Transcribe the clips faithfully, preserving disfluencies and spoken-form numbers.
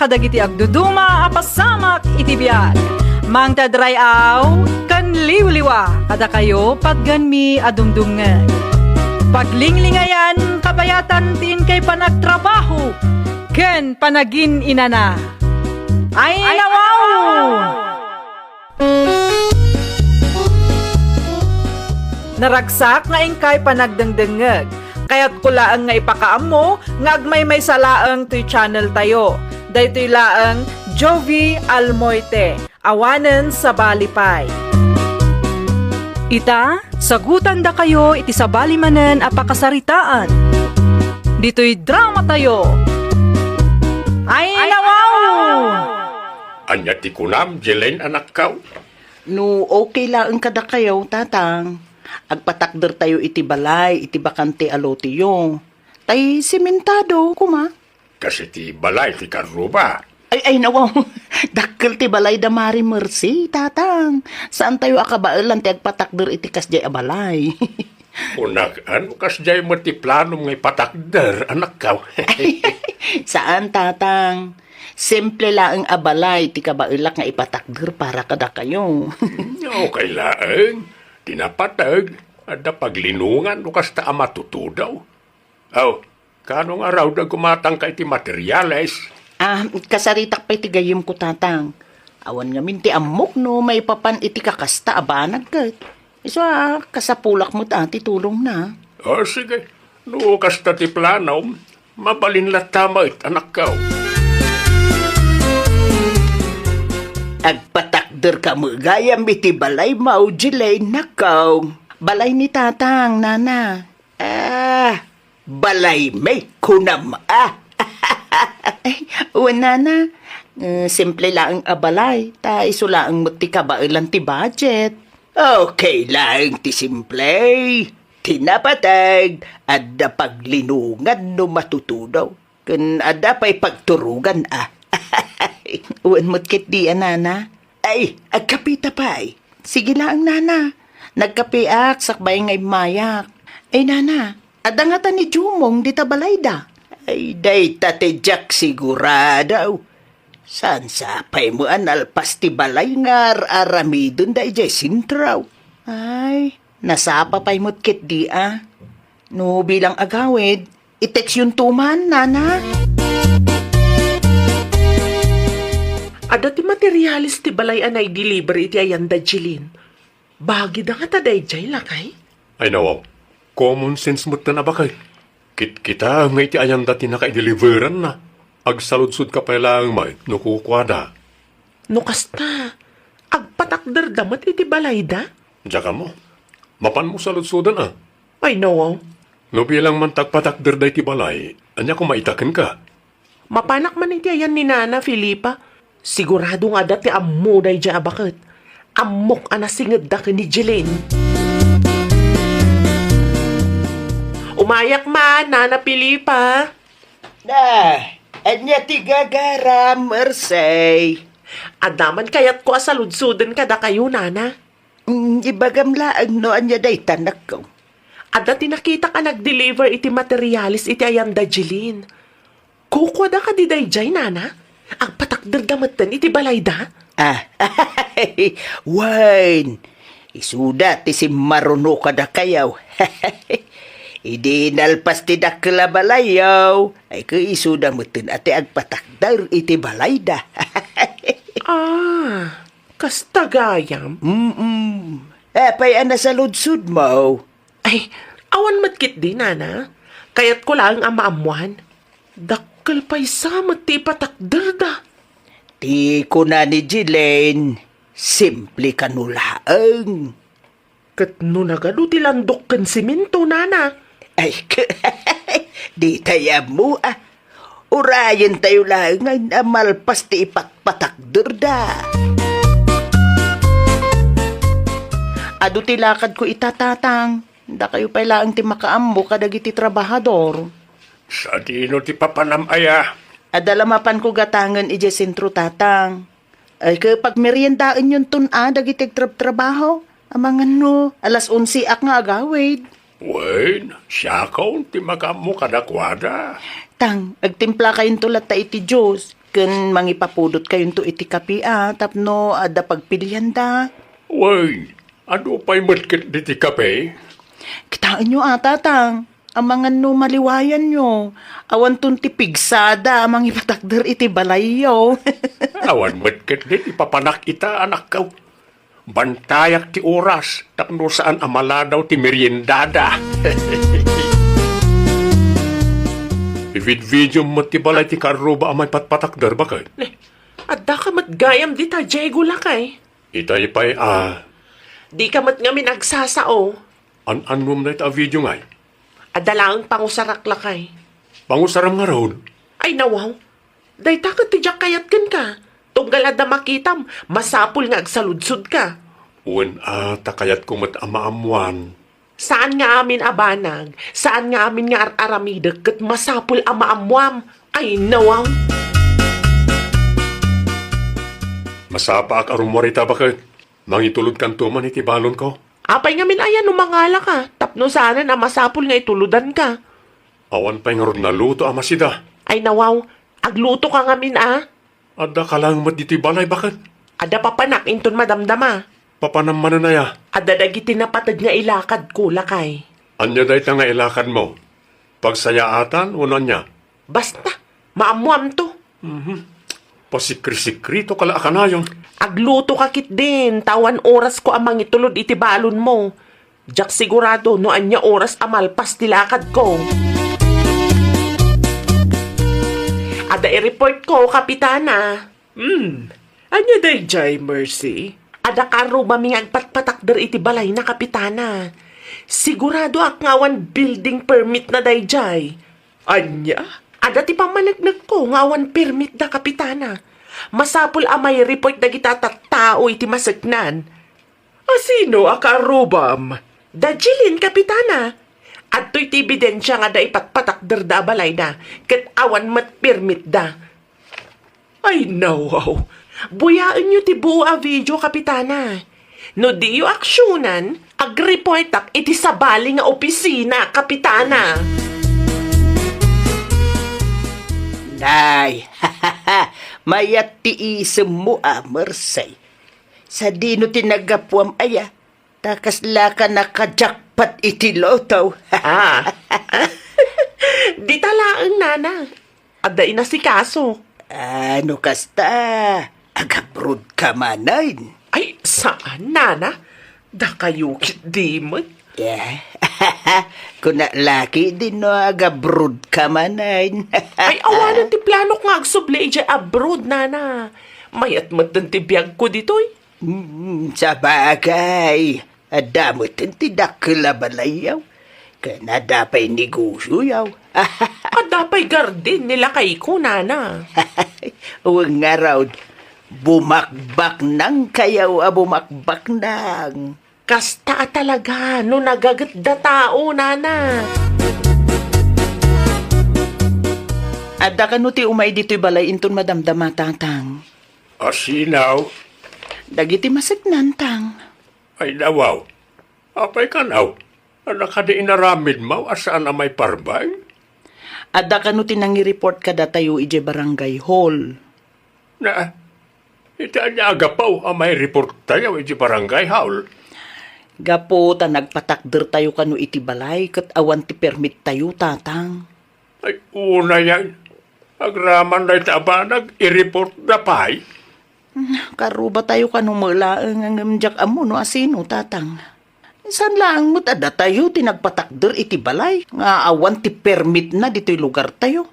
dagiti agduduma a pasamak iti biag. Mangted ray-aw ken liwliwa kadakayo patgenmi a dumdumngeg. Paglinglingayan kabayatan ti inkay panagtrabaho ken panagin-inana. Ay, nawaw! Naragsak nga inkay panagdengdengngeg. Kayatko laeng nga ipakaammo nga agmaymaysa laeng toy channel tayo. Daytoy laeng Jovi Almoite, awanen sabali pay. Ita, sagutandakayo iti sabali manen a pakasaritaan. Ditoy drama tayo. Ay, nawaw! Ania ti kunam, Jelen, anakkaw? No okay laeng kadakayo, Tatang, agpatakdertayo iti balay iti bakante a loteyo. Tay simentado koma. Kas iti balay ti Carruba. Ay, ay, nawaw. Dakkel ti balay da Mari Mercy, Tatang. Saantayo a kabaelan ti agpatakder iti kasdiay a balay. Kunak, ano kasdiay met ti planom nga ipatakder, anakkaw? Saan, Tatang. Simple laeng a balay ti kabaelak nga ipatakder para kadakayo. Okay laeng. Ti napateg, adda paglinongan no kasta a matutudaw. Aw, kano nga raw da gumatangka iti materiales? Ah, kasaritak pay ti gayyemko, Tatang. Awan ngamin ti ammok no maipapan iti kakasta a banag ket. Isu a kasapulak met a ti tulongna. O, sige. No kasta ti planom, mabalin latta met, anakkaw. Agpatakderka met gayam iti balay mo, Jelen, nakkaw. Balay ni Tatang, Nana. Ah, balay mi, kunam a. Ay, wen, Nana. Eh, simple laeng a balay, ta isu laeng met ti kabaelan ti budget. Okay laeng ti simple. Ti napateg, adda paglinongan no matutudaw. Ken adda pay pagturogan a. Wen met ketdi a, Nana. Ay, agkapita pay. Sige laeng, Nana. Nagkapiak sakbay nga immayak. Ay, Nana, adda ngata ni Jumong dita balayda? Ay, dayta ti diak sigurado. Saan sapay mo a nalpas ti balay nga ar-aramidenda idiay sentro? Ay, nasapa pay met ketdi a. No bilang agawid, i-textyonto man, Nana. Adda ti materialis ti balay a nai-deliver iti ayanda, Jeline. Bagida ngata daydiay, lakay? Ay, nawaw. Common sense met ti nabaket. Kitkitaem nga iti ayanda ti nakaideliveranna. Agsaludsodka pay laeng met no kukuada. No kasta, agpatakderda met iti balayda? Diak ammo. Mapanmo saludsoden a. Ay, nawaw. No bilang man ti agpatakderda iti balay, ania koma ita kenka? Mapanak man iti ayan ni Nana Felipa. Sigurado nga adda ti ammo daydiay a baket. Ammok a nasingedda ken ni Jeline. Umayak man, Nana Felipa. Na, ania ti gagaram, Mersey? Adda man kayatko a saludsoden kadakayo, Nana. Mm, ibagam laeng no ania dayta, nakkaw. Adda ti nakitak a nag-deliver iti materialis iti ayanda, Jeline. Kukuada kadi daydiay, Nana? Agpatakderda metten iti balayda? Ah, wen, isuda ti simmaruno kadakayo. Idi nalpas ti dakkel a balayyo, ay ket isuda metten a ti agpatakder iti balayda. Ah, kasta gayam? Mm-mm. Apay a nasaludsodmo? Ay, awan met ketdi, Nana. Kayatko laeng a maammoan. Dakkel pay sa met ti ipatakderda. Ti kuna ni Jelaine, simple kano laeng. Ket no nagadu ti landok ken semento, Nana? Ay, dita ammo, ah. Urayentayo laengen a malpas ti ipatpatakderda. Adu ti lakadko ita, Tatang. Dakayo pay laeng ti makaammo kadagiti trabahador. Sadino ti papanam aya? Adda la mapanko gatangen idiay sentro, Tatang. Ay, ket pagmeriendaenyonton a dagiti agtrabtrabaho. Amangan no, alas onse ak nga agawid. Wen, siakon ti makaammo kadakuada. Tang, agtimplakayonto latta iti juice. ken mangipapudot kayonto iti kape a tapno adda pagpilianda. Wen, adu pay met ket diti kape? Kitaenyo a, Tatang, amangan no maliwayanyo. Awanton ti pigsada a mangipatakder iti balayyo. Awan met ket diti papanak ita, anakko. Bantayak ti oras tapno saan a maladaw ti meriendada. Ibidbidiom met ti balay ti kaarruba a maipatpatakder, baket. Ne, adda ka met gayam dita, Diego, lakay. Itay pay a. Di ka met ngamin agsasao. An-annom dayta a video ngay? Adda laeng pangusarak, lakay. Pangusaram ngarud? Ay, nawaw. Dayta ket ti diak kayat kenka. Tunggal adda makitam, masapul nga agsaludsodka. Wen a, ta kayatko met a maammoan. Saan nga amin a banag, saan nga amin nga ar-aramidek ket masapul a maammoam. Ay, nawaw. Masapaak a rummuar ita, baket. Mangitulodkanto man iti balonko. Apay ngamin aya no mangalaka tapno saanen a masapul nga itulodanka? Awan pay ngarud naluto a masida. Ay, nawaw, aglutoka ngamin a. Adda ka laeng met ditoy balay, baket? Adda papanak inton madamdama. Papanam manen aya? Adda dagiti napateg nga ilakadko, lakay. Ania dayta nga ilakadmo? Pagsayaatan wenno ania? Basta, maammoamto. Mhm. Pasikri-sikrito ka la a kanayon. Agluto ka ketdin, ta awan orasko a mangitulod iti balonmo. Diak sigurado no ania oras a malpas ti lakadko. Adda i-reportko, Kapitana. Hmm. Ania daydiay, Mercy? Adda kaarrubami nga agpatpatakder iti balayna, Kapitana. Siguradoak nga awan building permit na daydiay. Ania? Adda ti pammanegnegko nga awan permit da, Kapitana. Masapul a mai-report dagita tattao iti maseknan. A sino a kaarrubam? Da Jeline, Kapitana. Adtoy ti ebidensia nga adda ipatpatakderda a balayda, ket awan met permit da. Ay, nawaw. Buyaenyo ti buo a video, Kapitana. No diyo aksionan, agreportak iti sabali nga opisina, Kapitana. Nay, mayat ti isemmo a, Mercy. Sadino ti naggapuam aya? Ta kasla ka naka-jackpot iti lotto. Ah. Dita laeng, nana. Adda inasikaso. Ah, no kasta, agabroad ka manen. Ay, saan, nana? Dakayo ketdi met. Yeah. Kuna laki din no agabroad ka manen. Ay, awanen ti planok nga agsubli idiay abroad, nana. Mayat metten ti biagko ditoy. Hmm, sabagay, adda metten ti dakkel a balayyo. Ken adda pay negosioyo. Adda pay garden ni lakayko, nana. Wen ngarud, bumakbaknangkayo a bumakbaknang. Kasta a talaga no nagagetda tao, nana. Adda kano ti umay ditoy balay inton madamdama, Tatang? Asinaw? Dagiti maseknan, Tang. Ay, nawaw. Apay kano? Adda kadi inaramidmo a saan a maiparbeng? Adda kano ti nangireport kadatayo idiay barangay hall? Na, iti ania a gapu a maireporttayo iti barangay hall? Gapu ta nagpatakdertayo kano iti balay ket awan ti permittayo, Tatang. Ay, unayen. Agraman dayta a banag, ireportda pay. Karrubatayo kano met laeng, ngem diak ammo no asino, Tatang. Saan laeng met a datayo ti nagpatakder iti balay nga awan ti permitna ditoy lugartayo.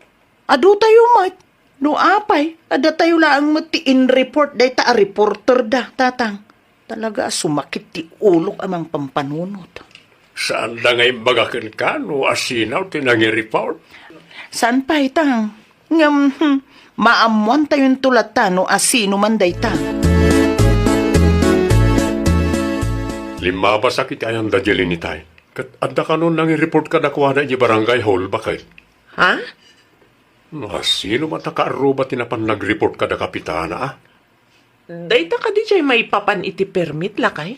Adutayo met. No apay, a datayo laeng met ti inreport dayta a reporterda, Tatang. Talaga a sumakit ti ulok a mangpampanunot. Saanda nga imbaga kenka no asino ti nangireport? Saan pay, Tang? Ngem, hmm, maammoantayonto latta no asino man dayta. Limmabasak iti ayan da Jeline itay. Ket adda kano nangireport kadakuada iti barangay hall, baket? Ha? No asino man ta kaarruba ti napan nagreport kada kapitana, a? Dayta kadi diay maipapan iti permit, lakay?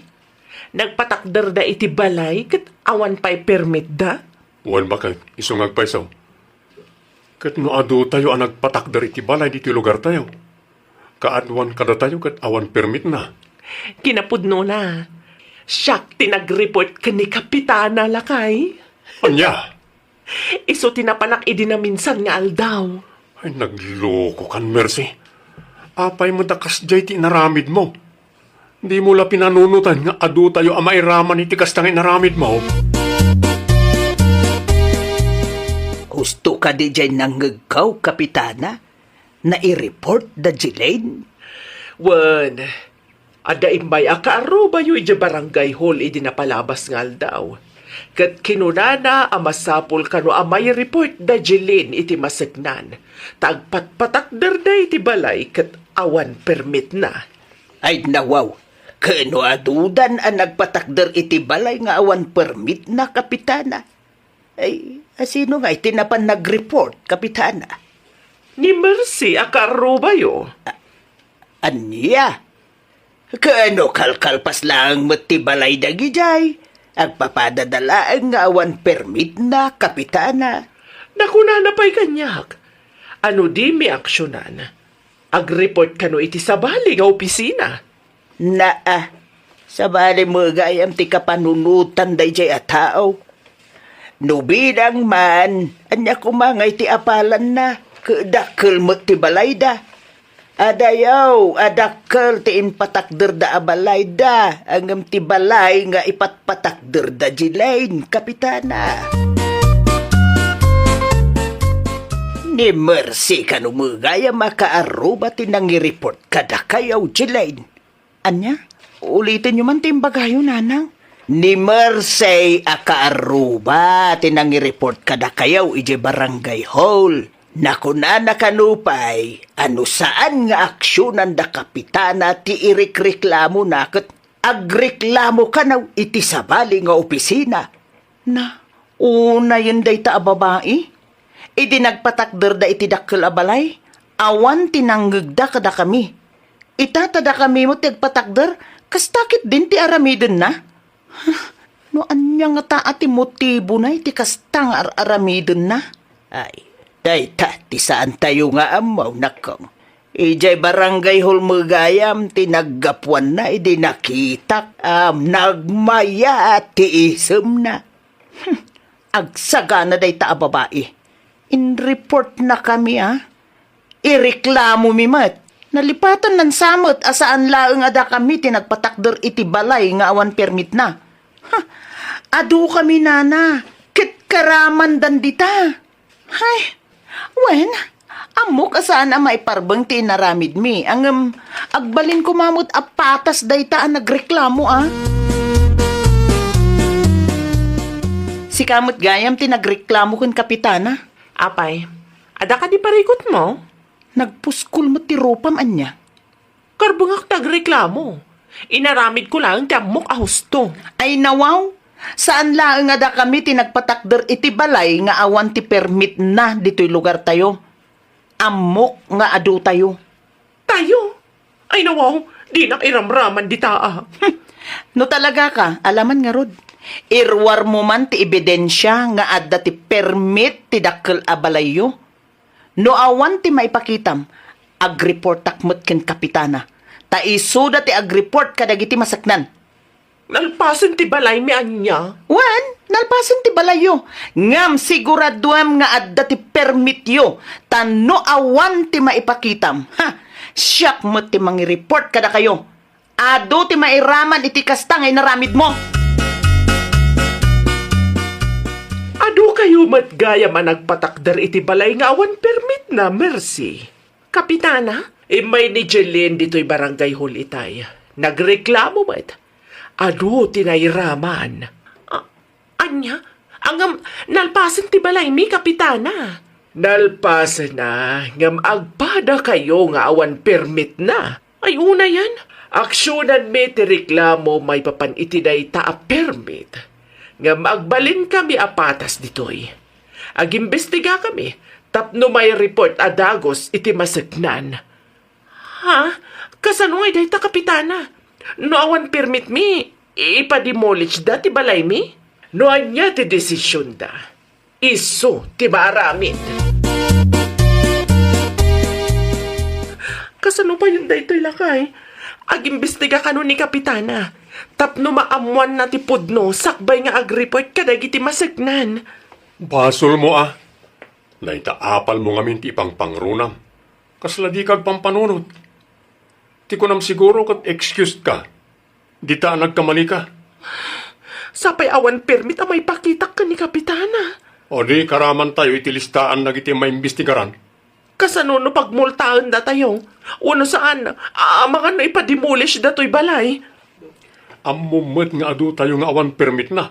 Nagpatakderda iti balay ket awan pay permitda? Wen, baket, isu nga agpayso. Ket no adutayo a nagpatakder iti balay ditoy lugartayo, kaaduan kadatayo ket awan permitna. Kinapudnona, siak ti nag-report ken ni Kapitana, lakay. Ania? Isu ti napanak idi naminsan nga aldaw. Ay, naglokokan, Mercy. Apay met a kasdiay ti inaramidmo? Dimo la pinanunotan nga adutayo a mairaman iti kasta nga inaramidmo? Husto kadi jay nangngegko, Kapitana? Nai-report da Jelaine? Wen, adda immay a kaarrubayo idiay barangay hall idi napalabas nga aldaw. Ket kinunana a masapul kano a mai-report da Jelaine iti maseknan, ta agpatpatakderda iti balay ket awan permitna. Ay, nawaw, ket no adudan a nagpatakder iti balay nga awan permitna, Kapitana? Ay, asino nga iti napan nag-report, Kapitana? Ni Mercy a kaarrubayo. A-, ania? Ket no kalkalpas laeng met ti balay dagidiay, agpapadada laeng nga awan permitna, Kapitana. Nakunana pay kaniak, ano dimi aksyonan? Ag-report kano iti sabali nga opisina? Naa, sabali met gayam ti kapanunotan daydiay a tao. No bilang man, ania koma nga iti apalanna, ket dakkel met ti balayda. Adayo a dakkel ti impatakderda a balayda, ngem ti balay nga ipatpatakderda, Jelaine, Kapitana. Ni Mercy kano met gayam a kaarruba ti nangi-report kadakayo, Jelaine. Ania? Ulitenyo man ti imbagayo, nanang. Ni Mercy a kaarruba ti nangi-report kadakayo idiay barangay hall. Nakunana kano pay a no saan nga aksyonan da Kapitana ti irikreklamona ket agreklamo kano iti sabali nga opisina. Na, unayen dayta a babai? Idi nagpatakderda iti dakkel a balay, awan ti nangngegda kadakami. Ita ta dakami met ti agpatakder, kasta ketdin ti aramidenna? Huh, no ania ngata a ti motibona iti kasta nga ar-aramidenna? Ay, dayta ti saantayo nga ammo, nakong. Idiay barangay hall met gayam ti naggapuanna idi nakitak a nagmayat ti isemna. Hmm, agsagana dayta a babai. Inreportnakami a. Ireklamomi met. Nalipatan samet a saan laeng a dakami ti nagpatakder iti balay nga awan permitna. Ha, adukami nana, ket karamandan dita. Hay, wen, ammok a saan a maiparbeng ti inaramidmi, ngem agbalin koma met a patas dayta a nagreklamo a. Sika met gayam ti nagreklamo ken Kapitana. Apay, adda kadi parikutmo? Nagpuskol met ti rupam ania? Karbengak ti agreklamo. Inaramidko laeng ti ammok a husto. Ay nawaw, saan laeng a dakami ti nagpatakder iti balay nga awan ti permitna ditoy lugartayo. Ammok nga adutayo. Tayo? Ay nawaw, dinak iramraman dita a. No talaga ka, alaman ngarud. Iruarmo man ti ebidensia nga adda ti permit ti dakkel a balayyo. No awan ti maipakitam, agreportak met ken Kapitana, ta isuda ti agreport kadagiti maseknan. Nalpasen ti balaymi ania? Wen, nalpasen ti balayyo. Ngem siguraduem nga adda ti permityo, ta no awan ti maipakitam, ha, siak met ti mangireport kadakayo. Adu ti mairaman iti kasta nga inaramidmo. Adu kayo met gayam a nagpatakder iti balay nga awan permitna, Mercy. Kapitana? Immay ni Jeline ditoy barangay hall itay. Nagreklamo met. Adu ti nairaman. A-, ania? Ngem nalpasen ti balaymi, Kapitana. Nalpasenna, ngem agpada kayo nga awan permitna. Ay unayen, aksyonanmi ti reklamo maipapan iti dayta a permit. Ngem agbalinkami a patas ditoy. Agimbestigakami tapno maireport a dagus iti maseknan. Ha? Kasano ngay dayta, Kapitana? No awan permitmi, ipademolishda ti balaymi? No ania ti desisionda, isu ti maaramid. Kasano payen daytoy, lakay? Agimbestiga kano ni Kapitana tapno maammoanna ti pudno sakbay nga agreport kadagiti maseknan. Basolmo a. Dayta apalmo ngamin ti ipangpangrunam. Kasla dika agpampanunot. Ti kunam siguro ket excused ka. Dita a nagkamali ka. Sapay awan permit a maipakitak ken ni Kapitana. O di, karamantayo iti listaan dagiti maimbestigaran. Kasano no pagmultaendatayo? Wenno saan, amangan no ipademolish datoy balay? Ammom met nga adutayo nga awan permitna.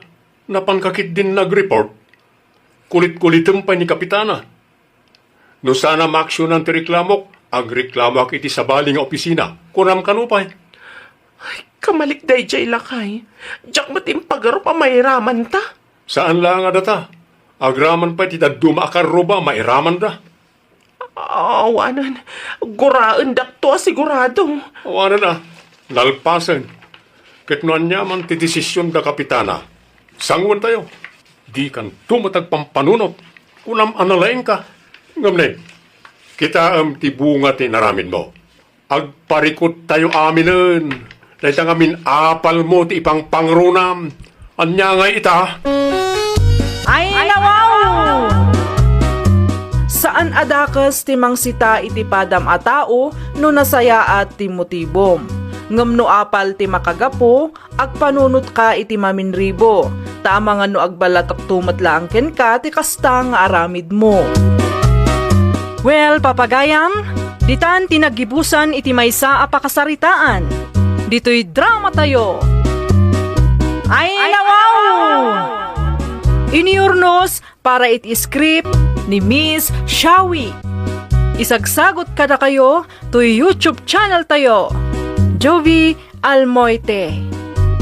Napanka ketdin nagreport. Kulit-kulitem pay ni Kapitana. No saan a maaksionan ti reklamok, agreklamoak iti sabali nga opisina. Kunam kano pay. Ay, kamalik daydiay, lakay. Diak met impagarup a mairamanta. Saan laeng a data. Agraman pay ti dadduma a karruba, mairamanda. Awanen, guraendakto a sigurado. Awanen a, nalpasen. Ket no aniaman ti desision da Kapitana, sanguentayo. Dikanto met agpampanunot. Kunam a nalaingka. Ngem ne, kitaem ti bunga ti inaramidmo. Agparikuttayo aminen. Dayta ngamin apalmo ti ipangpangrunam. Ania ngay ita? Ay, nawaw! Saan a dakes ti mangsita iti padam a tao no nasayaat ti motibom. Ngem no apal ti makagapu, agpanunotka iti maminribo, ta amangan no agballatakto met laeng kenka ti kasta nga aramidmo. Well, papagayam, ditan ti naggibusan iti maysa a pakasaritaan. Ditoy dramatayo. Ay, nawaw! Inurnos para iti script ni Miss Shawi. Isagsagot kadakayo toy YouTube channel tayo, Jovi Almoite.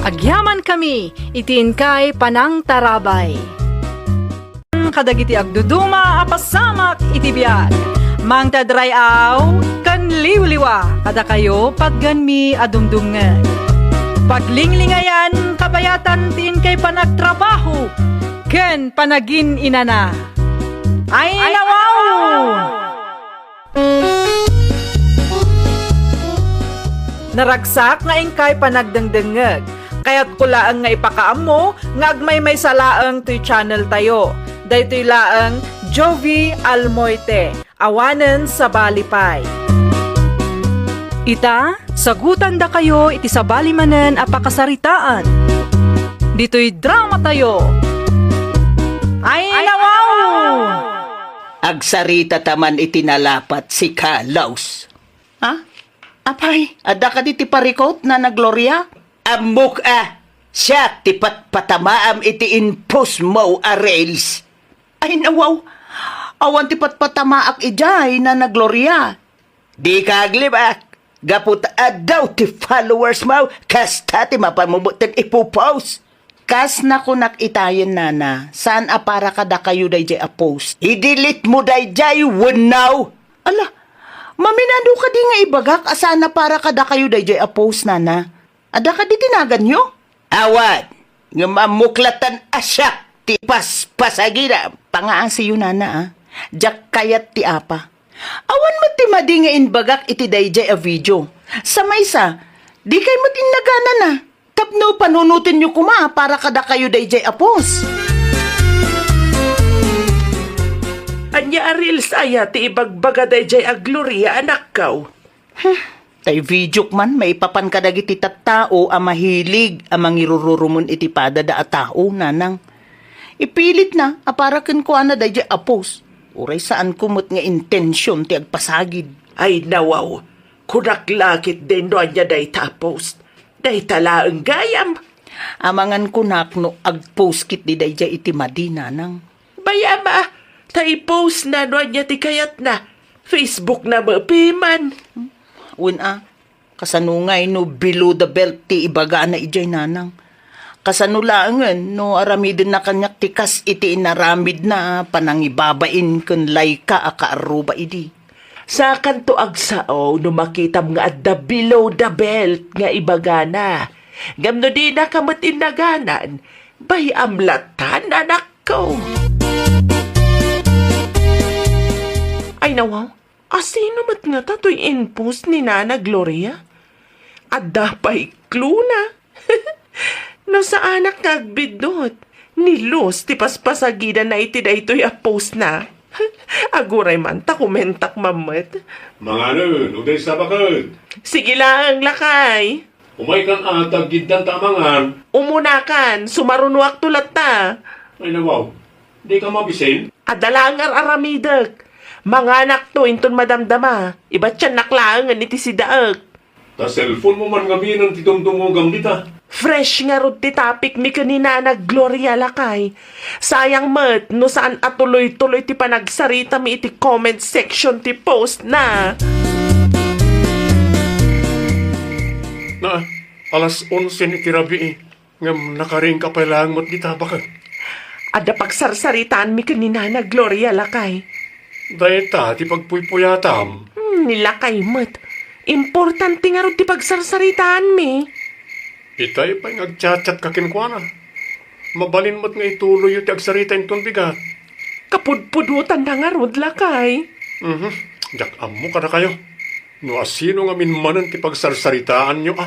Agyamankami iti inkay panangtarabay. Kadagiti agduduma a pasamak iti biag, mangted ray-aw ken liwliwa kadakayo paggenmi a dumdumngeg. Paglinglingayan kabayatan ti inkay panagtrabaho ken panagin-inana. Ay, nawaw! Naragsak nga inkay panagdengdengngeg. Kayatko laeng nga ipakaammo nga agmaymaysa laeng toy channel tayo. Daytoy laeng Jovi Almoite. Awanen sabali pay. Ita, sagutandakayo iti sabali manen a pakasaritaan. Ditoy dramatayo. Ay, nawaw! Agsarita ta man iti nalapat, sika, Laus. Ha? Apay, adda kadi ti parikut, Nana Gloria? Ammok a, siak ti patpatamaam iti in-post mo a reels. Ay, nawaw, awan ti patpatamaak idiay, Nana Gloria. Dika aglibak, gapu ta addaw ti followers mo, kasta ti mapanmo met ipopost. Kas nakunak itayen, Nana, saan a para kadakayo daydiay a post. I-delete mo daydiay wenno? Ala, maminado kadi nga ibagak a saan a para kadakayo daydiay a post, Nana? Adda kadi ti naganyo? Awan, ngem ammok latta a siak ti paspasagida. Pangaasiyo, Nana, a. Diak kayat ti apa. Awan met ti madi nga imbagak iti daydiay a video. Sa maysa, dikay met innaganana. Tapno panunotenyo koma para kadakayo daydiay a post. Ania a reels aya ti ibagbaga daydiay a Gloria, anakko? Hmm, tay videok man maipapan kadagiti tattao a mahilig a mangirururumon iti padada a tao, Nanang. Ipilitna a para kenkuana daydiay a post. Uray saanko met nga intension ti agpasagid. Ay, nawaw. Kunak la ketdin no ania dayta a post. Dayta laeng gayam. Amangan kunak no agpost ketdi daydiay iti madi, Nanang. Bay-am a, ta i-post na no ania ti kayatna. Facebook na met piman. Wen a, kasano ngay no below the belt ti ibagana idiay, Nanang? Kasano laengen no aramidenna kaniak ti kas iti inaramidna a panangibabain ken layka a kaarruba idi? Sakanto agsao no makitam nga adda below the belt nga ibagana. Ngem no dinaka met innaganan, bay-am lattan, anakko. Ay, nawaw. Asino met ngata toy in-post ni Nana Gloria? Adda pay clue-na. No saanak nga agbiddut, ni Luz ti paspasagidanna iti daytoy a post-na. Aguray man ta kumentak mammet. Manganen, uday sa baket. Sige laeng, lakay. Umaykan a, ta aggiddanta a mangan. Umunakan, sumarunoakto latta. Ay, nawaw. Dika mabisin? Adda laeng ar-aramidek. Manganakto inton madamdama. Ibatiannak laengen iti sidaek. Ta cellphone-mo man ngamin ti dumdumogam dita. Fresh ngarud ti topic-mi ken ni Nana Gloria, lakay. Sayang met no saan a tuloy-tuloy ti panagsaritami iti comment section ti post-na. Na, alas onse iti rabii, ngem nakaringka pay laeng met dita, baket. Adda pagsarsaritaanmi ken ni Nana Gloria, lakay. Dayta ti pagpuypuyatam. Hmm, ni lakay met. Importante ngarud ti pagsarsaritaanmi. Itay pay nga agchatchatka kenkuana. Mabalin met nga ituloyyo ti agsarita inton bigat. Kapudpudotanna ngarud, lakay. Mhm. Diak ammo kadakayo no asino ngamin manen ti pagsarsaritaanyo a.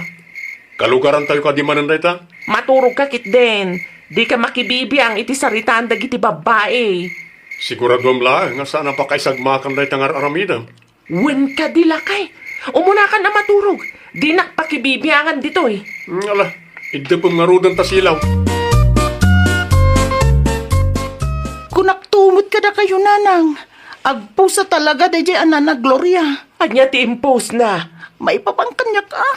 Kalugarantayo kadi manen dayta? Maturogka ketdin. Dika makibibiang iti saritaan dagiti babbai. Siguraduem laeng nga saan a pakaisagmakan dayta nga ar-aramidem. Wen kadi, lakay. Umunakan a maturog. Dinak pakibibiangan ditoy. Hmm, ala, iddepem ngaruden ta silaw. Kunakto met kadakayo, Nanang. Agpost a talaga daydiay a Nana Gloria. Ania ti impost-na? Maipapan kaniak a.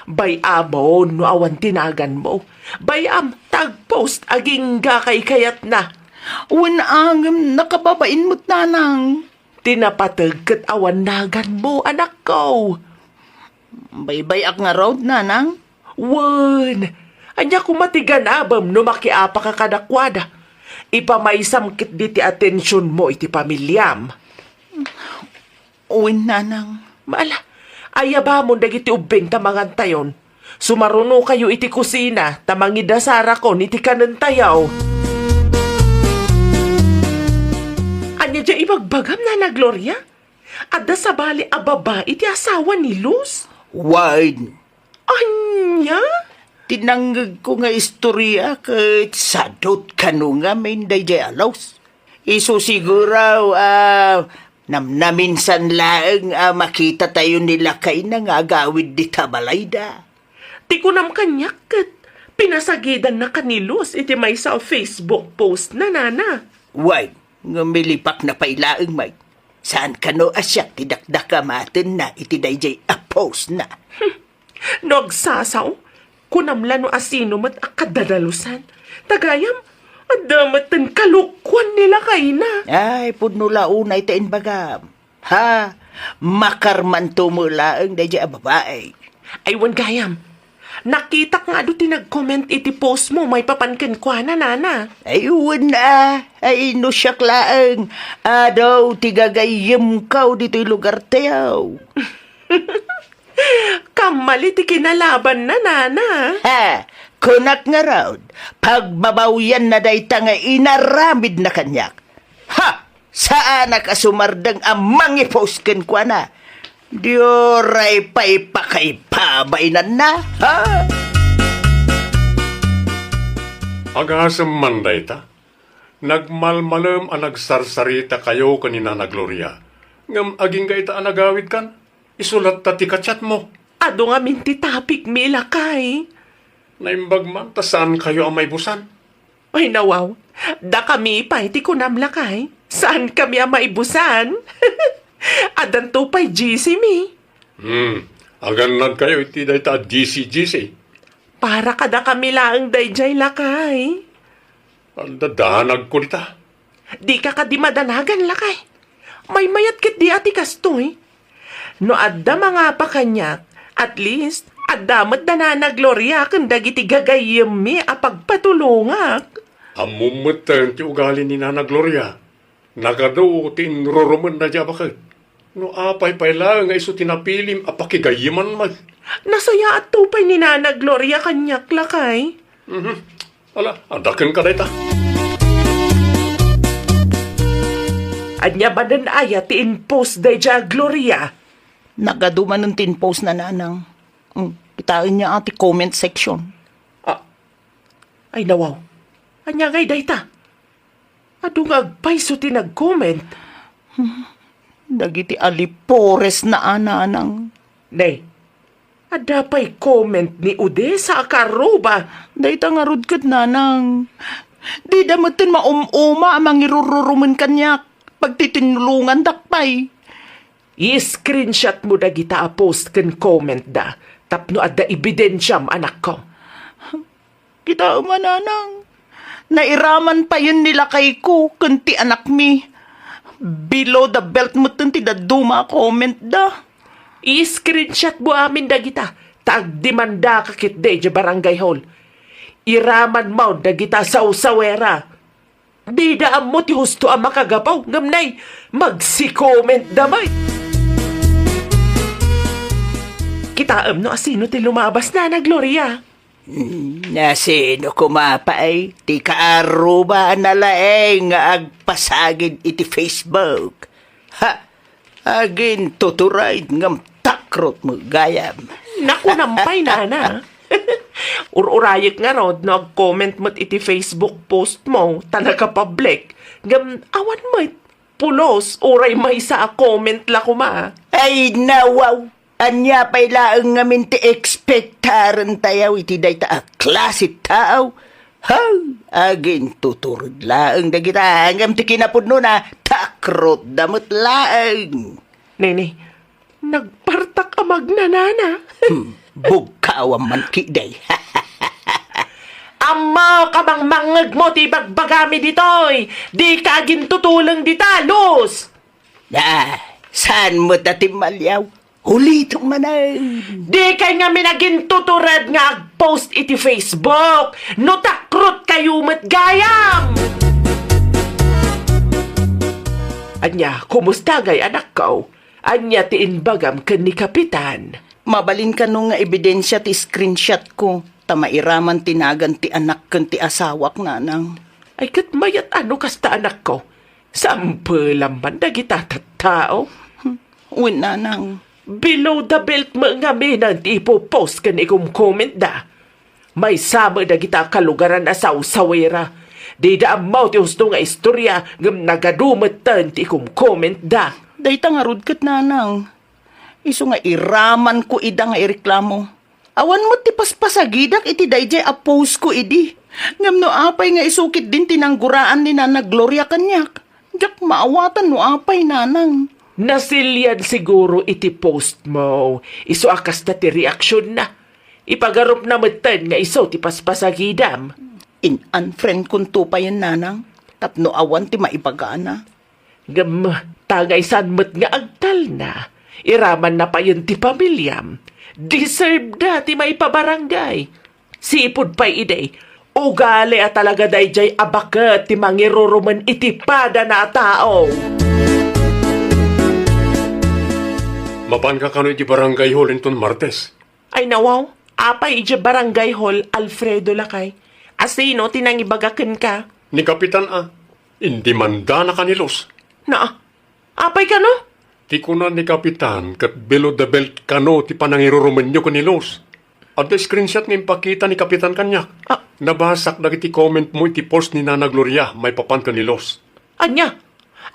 Bay-amon no awan ti naganmo. Bay-am ta agpost agingga kaykayatna. Wen a, ngem nakababain met, Nanang. Ti napateg ket awan naganmo, anakko. Baybay-ak ngarud, Nanang. Wen, ania koma ti ganabem no makiapaka kadakuada? Ipamaysam ketdi ti atensionmo iti pamiliam. Wen, Nanang. Ala, ayabamon dagiti ubbing ta mangantayon. Sumarunokayo iti kusina ta mangidasarakon iti kanentayo. Ania diay ibagbagam, Nana Gloria? Adda sabali a babai ti asawa ni Luz? Wen. Ania? Ti nangngegko nga istoria ket sadot kano ngamin daydiay a Luz. Isu siguro a namnaminsan laeng a makitatayo ni lakayna nga agawid dita balayda. Ti kunam kaniak ket pinasagidanna ka ni Luz iti maysa a Facebook post-na, Nana. Wen, ngem milipakna pay laeng met. Saan kano a siak ti dakdakamatenna iti daydiay a post-na. No agsasao, kunam la no asino met a kadadalusan. Ta gayam, adda met ti kalokuan ni lakayna. Ay, pudno la unay ta imbagam. Ha? Makarmanto met laeng daydiay a babai. Ay, wen gayam. Nakitak nga adu ti nag-comment iti post-mo maipapan kenkuana, Nana. Ay, wen a. Ay, no siak laeng. Adu ti gagayyemko ditoy lugartayo. Kammali ti kinalabanna, Nana. Ha, kunak ngarud, pagbabawianna dayta nga inaramidna kaniak. Ha! Saanak a sumardeng a mangipost kenkuana. Di uray pay pakaipabainanna, ha? Agasem man dayta. Nagmalmalem a nagsarsarita kayo ken ni Nana Gloria. Ngem agingga ita a nagawidkan, isu latta ti ka-chat-mo. Adu ngamin ti topic-mi, lakay. Naimbag man ta saan kayo a maibusan. Ay, nawaw. Dakami pay ti kunam, lakay. Saan kami a maibusan? Addanto pay G C-mi. Hmm. Agannad kayo iti dayta a G C G C. Para kadakami laeng daydiay, lakay. Adda danagko dita. Dika kadi madanagan, lakay. Maymayat ketdi a ti kastoy. No adda mangapa kaniak, at least, adda met da Nana Gloria ken dagiti gagayyemmi a pagpatulongak. Ammom metten ti ugali ni Nana Gloria. Nagadu ti inrurumenna diay a baket. No apay pay laeng nga isu ti napilim a pakigayyeman met. Nasayaatto pay ni Nana Gloria kaniak, lakay. Mhm. Ala, adda kenka dayta. Ania manen aya ti in-post daydiay a Gloria? Nagadu manen ti in-post na, nanang. Mm, kitaenyo a ti comment section. Ah, ay nawaw. Ania ngay dayta? Adu nga agpayso ti nag-comment. Dagiti alipores na a, nanang. Ne, adda pay comment ni Odessa a kaarruba. Dayta ngarud ket, nanang. Dida metten maum-uma a mangirururumen kaniak. Pagtitinnulongandak pay. I-screenshot mo dagita a post ken comment da tapno adda ebidensiam, anakko. Kitaem a, nanang. Nairaman payen ni lakayko ken ti anakmi. Below the belt metten ti dadduma a comment da. I-screenshot mo amin dagita, ta agdemandaka ketdi idiay barangay hall. Iraman mo dagita a sawsawera. Dida ammo ti husto a makagapu, ngem nay, magsi-comment da met. Kitaem no asino ti lumabas, Nana Gloria. Hmm, asino koma pay ti kaarruba a nalaeng nga agpasagid iti Facebook? Ha! Agintutured ngem takrot met gayam. Naku, nampay, Nana. Ur-urayek ngarud no ag-comment met iti Facebook post mo ta nakapublic. Ngem awan met, pulos, uray maysa a comment la koma. Ay, nawaw! Ania pay laeng ngamin ti expectarentayo iti dayta a klase a tao? Haw! Agintutured laeng dagita, ngem ti kinapudnona, takrotda met laeng. Nene, nagpartak a magnanana. Hmm, bugkawam man ketdi. Ammok a mangmangngegmo ti ibagbagami ditoy. Dika agintutuleng dita, Luz. Ah, saan met a timmaliaw? Ulitek manen. Dikay ngamin agintutured nga ag-post iti Facebook no takrotkayo met gayam! Ania, kumusta ngay, anakko? Ania ti imbagam ken ni Kapitan? Mabalin kano nga ebidensia ti screenshot ko, ta mairaman ti nagan ti anak ken ti asawak, nanang. Ay, ket mayat a no kasta, anakko. Sampelam man dagita tattao. Wen, nanang. Below the belt met ngamin ti ipopost ken ikumkommentda. Maysa met dagita kalugaran a sawsawera. Dida ammo ti husto nga istorya, ngem nagadu metten ti ikumkommentda. Dayta ngarud ket, nanang. Isu nga iramanko ida nga ireklamo. Awan met ti paspasagidak iti daydiay a postko idi. Ngem no apay nga isu ketdin ti nangguraan ni Nana Gloria kaniak, diak maawatan no apay, nanang. Nasilian siguro iti postmo. Isu a kasta ti reaksionna. Ipagarupna metten nga isu ti paspasagidam. In-unfriendkonto payen, nanang, tapno awan ti maibagana. Ngem, ta nga isan met nga agtalna, iramanna payen ti pamiliam. Deserveda ti maipabarangay. Sipud pay idi, ugali a talaga daydiay a baket ti mangirurumen iti padana a tao. Mapanka kano iti barangay hall inton Martes? Ay, nawaw, apay idiay barangay hall, Alfredo, lakay? Asino ti nangibaga kenka? Ni Kapitan a, indimandanaka ni Luz. Naa, apay kano? Ti kuna ni Kapitan ket below the belt kano ti panangirurumenyo ken ni Luz. Adda screenshot nga impakita ni Kapitan kaniak. Ah. Nabasak dagiti comment mo iti post ni Nana Gloria maipapan ken ni Luz. Ania?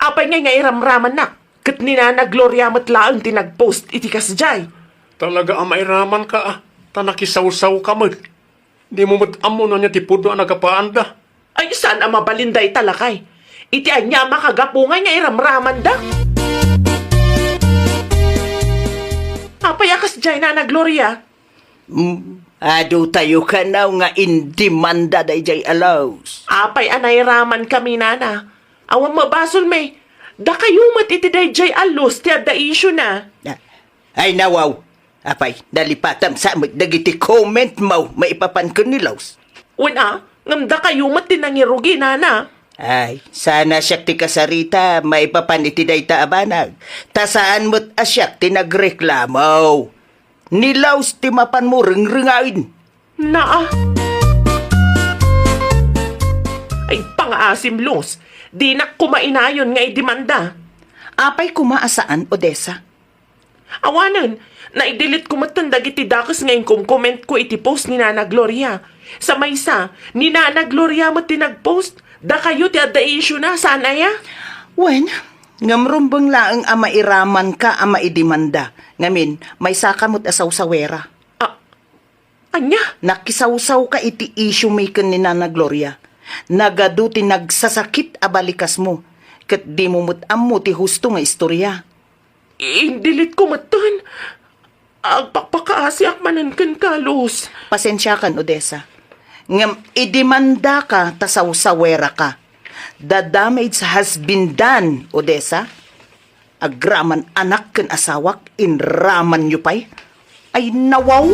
Apay ngay nga iramramannak? Ket ni Nana Gloria met laeng ti nagpost iti kasdiay. Talaga a mairamanka a, ta nakisawsawka met. Dimo met ammo no ania ti pudno a nagapaanda. Ay, saan a mabalin dayta, lakay? Iti ania a makagapu ngay nga iramramanda? Apay a kasdiay, Nana Gloria? Mm, adu tayo kano nga indemanda daydiay a Luz. Apay a nairaman kami, nana? Awan mabasolmi. Dakayo met iti daydiay a Luz ti adda issue na. Ah, ay, nawaw. Apay, nalipatam sa met dagiti comment mo maipapan ken ni Luz. Wen a, ngem dakayo met ti nangirugi, nana. Ay, saan a siak ti kasarita maipapan iti dayta a banag. Ta saan met a siak ti nagreklamo. Ni Luz ti mapanmo rengrengaen. Naa. Ay, pangaasim, Luz. Dinak koma inayon nga idemanda. Apay koma a saan, Odessa? Awanen, naidelete ko metten dagiti dakes nga inkomkomentko iti post ni Nana Gloria. Sa maysa, ni Nana Gloria met ti nagpost. Dakayo ti adda issue na, saan aya? Wen, ngem rumbeng laeng a mairamanka a maidemanda. Ngamin, maysaka met a sawsawera. Ah, ania? Nakisawsawka iti issue mi ken ni Nana Gloria. Nagadu ti nagsasakit a balikasmo, ket dimo met ammo ti husto nga istoria. Indelete ko metten. Agpakpakaasiak manen kenka, Luz. Pasensiakan, Odessa. Ngem idemandaka ta sawsaweraka. The damage has been done, Odessa. Agraman anak ken asawak, inramanyo pay. Ay, nawaw!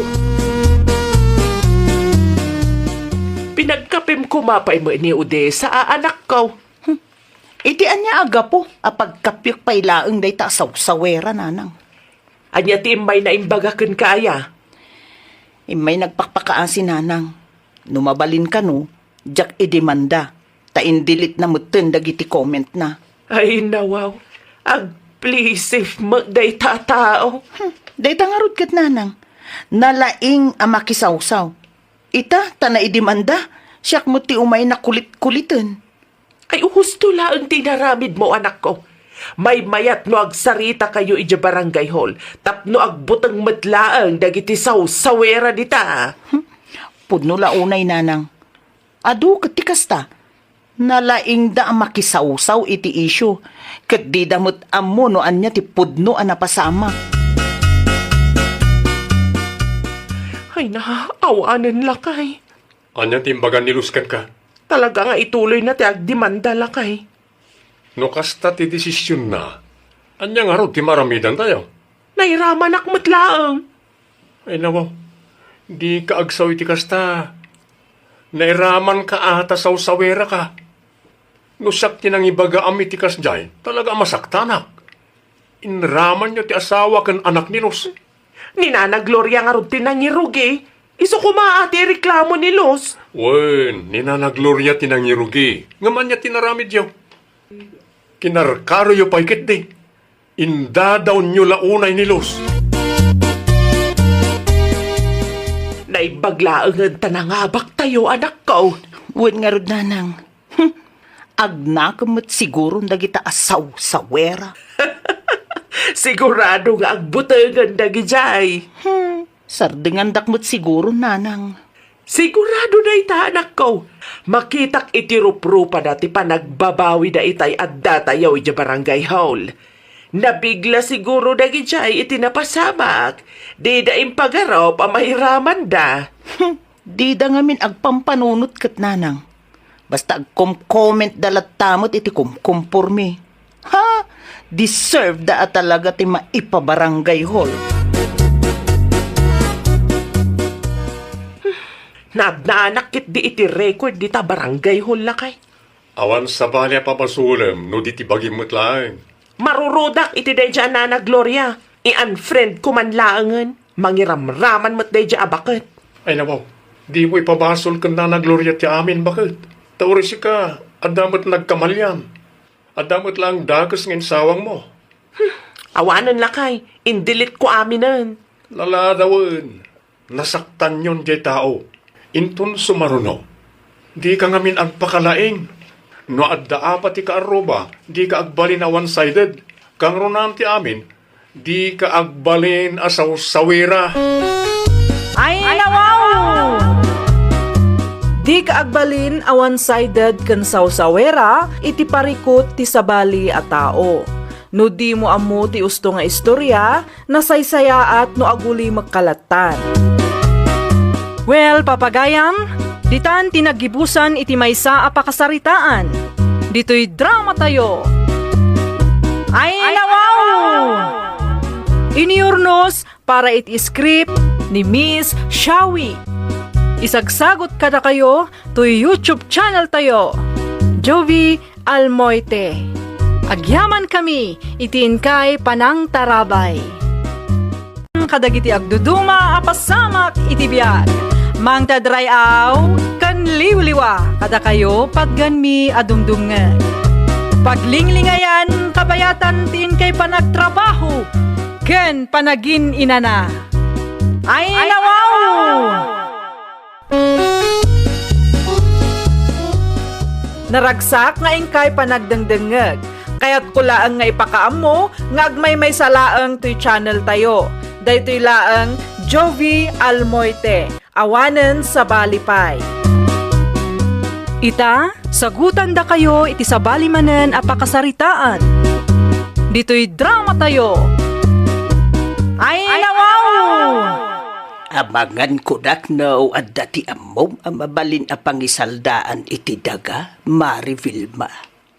Pinagkapem koma pay met ni Odessa a anakko. Hmm. Iti ania a gapu a pagkapiek pay laeng dayta a sawsawera, nanang? Ania ti immay na imbaga kenka aya? Immay nagpakpakaasi, nanang. No mabalin kano, diak idemanda, ta indelete na metten dagiti comment na. Ay, nawaw. Agplisif met dayta a tao. Hmm, dayta ngarud ket, nanang. Nalaing a makisawsaw. Ita, ta naidemanda, siak met ti umay nakulit-kuliten. Ay, husto laeng ti inaramidmo, anakko. Maymayat no agsaritakayo idiay barangay hall, tapno agbuteng met laeng dagiti sawsawera dita. Hmm. Pudno la unay, nanang. Adu ket ti kasta. Nalaingda a makisawsaw iti issue, ket dida met ammo no ania ti pudno a napasamak. Ay na, awanen, lakay. Ania ti imbaga ni Luz kenka? Talaga nga ituloyna ti agdemanda, lakay. No kasta ti desisionna, ania ngarud ti maaramidantayo? Nairamanak met laeng. Ay, nawaw. Dika agsao iti kasta. Nairamanka a ta sawsaweraka. No siak ti nangibagaam iti kasdiay, talaga a masaktanak. Inramanyo ti asawa ken anak ni Luz. Ni Nana Gloria ngarud ti nangirugi. Isu koma a ti ireklamo ni Luz. Wen, ni Nana Gloria ti nangirugi. Ngem ania ti inaramidyo? Kinarkaroyo pay ketdi. Indadawnyo la unay ni Luz. Naimbag laengen ta nangabaktayo, anakko. Wen ngarud, nanang. Hmm, agnakem met siguron dagita a sawsawera. Sigurado nga agbutengen dagidiay. Hmm, sardengandak met siguron, nanang. Sigurado dayta, anakko. Makitak iti ruprupada ti panagbabawida itay addatayo idiay barangay hall. Nabigla siguro dagidiay iti napasamak. Dida impagarup a mairamanda. Hmm, dida ngamin agpampanunot ket, nanang. Basta agkom-commentda latta met iti kumkumpormi. Ha? Deserveda a talaga ti maipabarangay hall. Naadnaanak ketdi iti record dita barangay hall, lakay. Awan sabali a pabasolem no di ti bagim met laeng. Marurudak iti daydiay a Nana Gloria. I-unfriend ko man laengen. Mangiramraman met daydiay a baket. Ay, nawaw. Dimo ipabasol ken Nana Gloria ti amin, baket. Ta uray sika, adda met nagkamalian. Adda met laeng dakes nga insawangmo. Hmm, awanen, lakay. Indelete ko aminen. Laladawen. Nasaktanyon diay tao. Inton sumaruno, dika ngamin agpakalaing. No adda apa ti kaarruba, dika agbalin a one-sided. Kangrunaan ti amin, dika agbalin a sawsawira. Ay, nawaw! Dika agbalin a one-sided ken sawsawera iti parikut ti sabali a tao. No dimo ammo ti usto nga istorya, nasaysayaat no agulimekka lattan. Well, papagayam, ditan ti naggibusan iti maysa a pakasaritaan. Ditoy dramatayo. Ay, nawaw! Iniurnos para iti script ni Miss Shawi. Isagsagot kadakayo toy YouTube channel tayo, Jovie Almoite. Agyamankami iti inkay panangtarabay. Kadagiti agduduma a pasamak iti biag, mangted ray-aw ken liwliwa kadakayo, patganmi a dumdumngeg. Paglinglingayan, kabayatan ti inkay panagtrabaho ken panagin-inana. Ay, nawaw! Naragsak nga inkay panagdengdengngeg. Kayatko laeng nga ipakaammo nga agmaymaysa laeng toy channel tayo. Daytoy laeng Jovi Almoite. Awanen sabali pay. Ita, sagutandakayo iti sabali manen a pakasaritaan. Ditoy drama tayo. Ay, nawaw! Amangan kunak no adda ti ammom a mabalin a pangisaldaan iti daga, Mare Vilma.